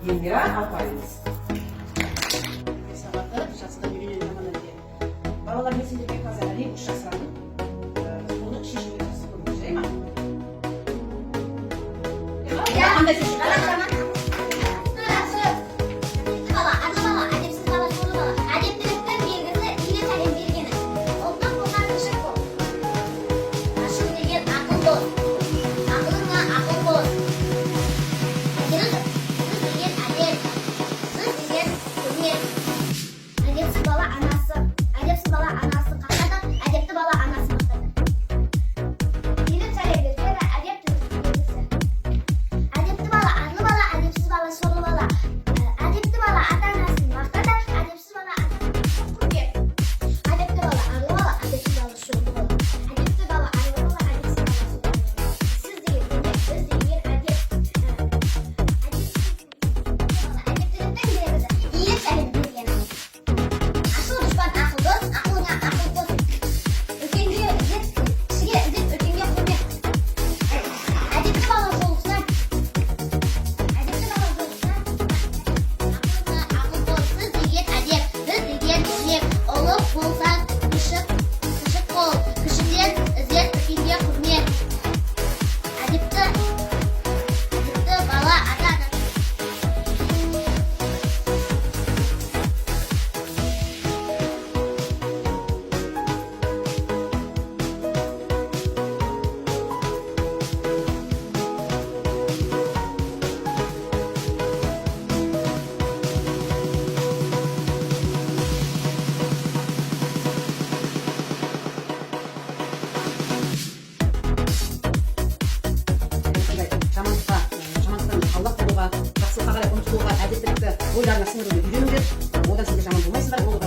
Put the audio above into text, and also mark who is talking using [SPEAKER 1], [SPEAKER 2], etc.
[SPEAKER 1] Эльмира апайымыз.
[SPEAKER 2] Сағаты жақсыдан үйренеді, жаманнан деген. Балалар, мен сендерге қазір ребус жасырамын. Соны шешуге тырысып көріңдер, жарай ма? Қандай сөз шықты?
[SPEAKER 3] Бала, арлы бала, әдепсіз бала, сорлы бала. Әдептіліктің белгісі игі сәлем бергені. Ұлттық болған күшік бол. Ашу деген ақыл дос. Ақылыңа ақыл қос. Сіз деген әдеп. Сіз деген құрмет. Әдепсіз бала анасы. Әдепсіз бала анасы қақтады, әдепті бала анасы мақтады. Келіп сәлем бергені әдептіліктің белгісі. Әдепті бала арлы бала, әдепсіз бала сорлы бала. Әдепті бала ата анасын мақтады, әдепсіз бала ата құрмет. Әдепті бала арлы бала, әдепсіз бала сорлы бала. Әдепті бала арлы бала, әдепсіз бала сорлы бала. Сіз деген құрмет, біз деген әдеп. Әдептіліктің белгісі иіліп сәлем бергені. Асыл дұшпан ақыл дос, ақылыңа ақыл қос. Үлкенге ізет, кішіге ізет, үлкенге құрмет. Әдепті бала жолықса, әдепті бала жолықса, ақылыңа ақыл қос. Сіз деген әдеп, біз деген тілек. Ұлық болсаң, күшік, күшік бол, кішіден ізет, үлкенге құрмет. Әдепті бала ата ана.
[SPEAKER 2] Сондай жамандыққа, жамандықтан аулақ болуға, жақсылыққа қарай ұмтылуға, әдептілікті бойларына сіңіруге үйреніңдер. Одан сендер жаман болмайсыңдар. Ол